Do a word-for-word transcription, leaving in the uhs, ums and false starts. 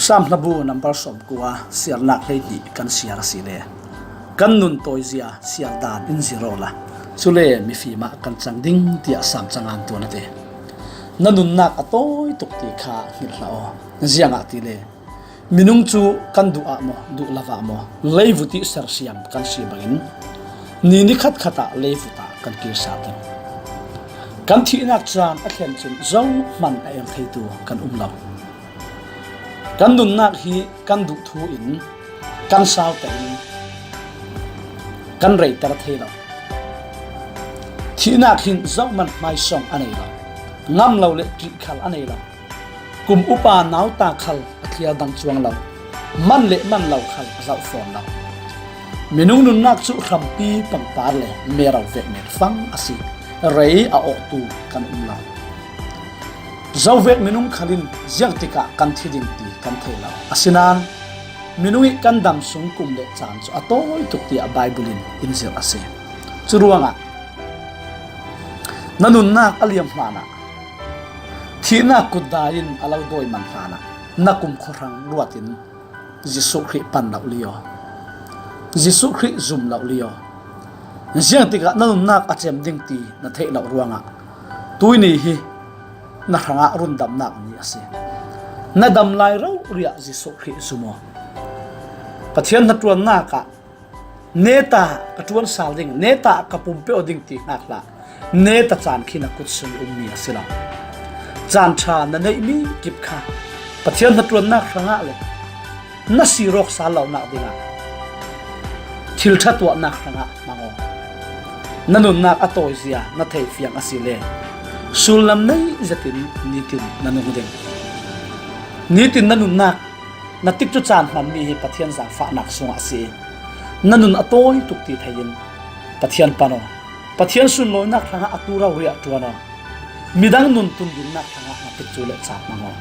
Sam hlabu number sawmkua, siarnak hleihnih kan siar a si le, kan nun tawizia siar dan in zir awla, cule mifim ah kan cang ding tiah Sam cangan tuan a ti. Na nunnak a tawi tuk ti kha hngilh hlah aw. Ziangahtile minung cu kan duh ah maw, duh lo ah maw, leivut ih sersiam kan si bangin ni nikhat khat ah leivut ah kan kir sa ding. Kan thihnak caan a thlen cun zohman a el theitu kan um lo. Kan nunnak hi kan duh thu in kan sau tein kan reiter thei lo. Thihnak hin zohman hmaisawng a nei lo. Ngam lo le ṭih khal a nei lo. Kum upa nauta khal a thliar dang cuang lo. Man le man lo khal a zoh fawn lo. Minung nunnak cu hrampi pangpar le mero vek melfang a si. Rei a awhtu kan um lo. Zovek minung khal in ziangtikah kan thi ding ti kan thei lo. Asinain minung ih kan dam sung kum le caan cu a tawi tuk tiah Baibal in in zirh a si. Curuangah na nunnak a liam hlanah, thihnak kutdai in a lo dawi man hlanah, na kumkhua hrang ruat in Jesuh Khrih pan lo li aw. Jesuh Khrih zum lo li aw. Ziangtikah na nunnak a cem ding ti na theih loh ruangah tuihni hi na hrangah rundamnak ni a si. Na dam lai rori ah Jesuh Khrih zum aw. Pathian hnaṭuannak ah neta ka ṭuan sal ding, neta ka pumpe aw ding ti hngak hlah. Neta caan khi na kut sung i ummi a si lo. Caan ṭha na neihmi kip kha Pathian hnaṭuannak hrangah le na sir awk sal lonak dingah thil ṭha tuahnak hrangah hmang aw. Na nunnak a tawizia na thei fiang a si le sullam nei zetin nitin na nung ding. Nitin na nunnak na tikcu caan hmanmi hi Pathian zaangfahnak sungah a si. Na nun a tawi tuk ti thei in Pathian pan aw. Pathian sunlawinak hrangah a tu rori ah ṭuan aw. Midang nun tundinnak hrangah na tikcu le caan hmang aw.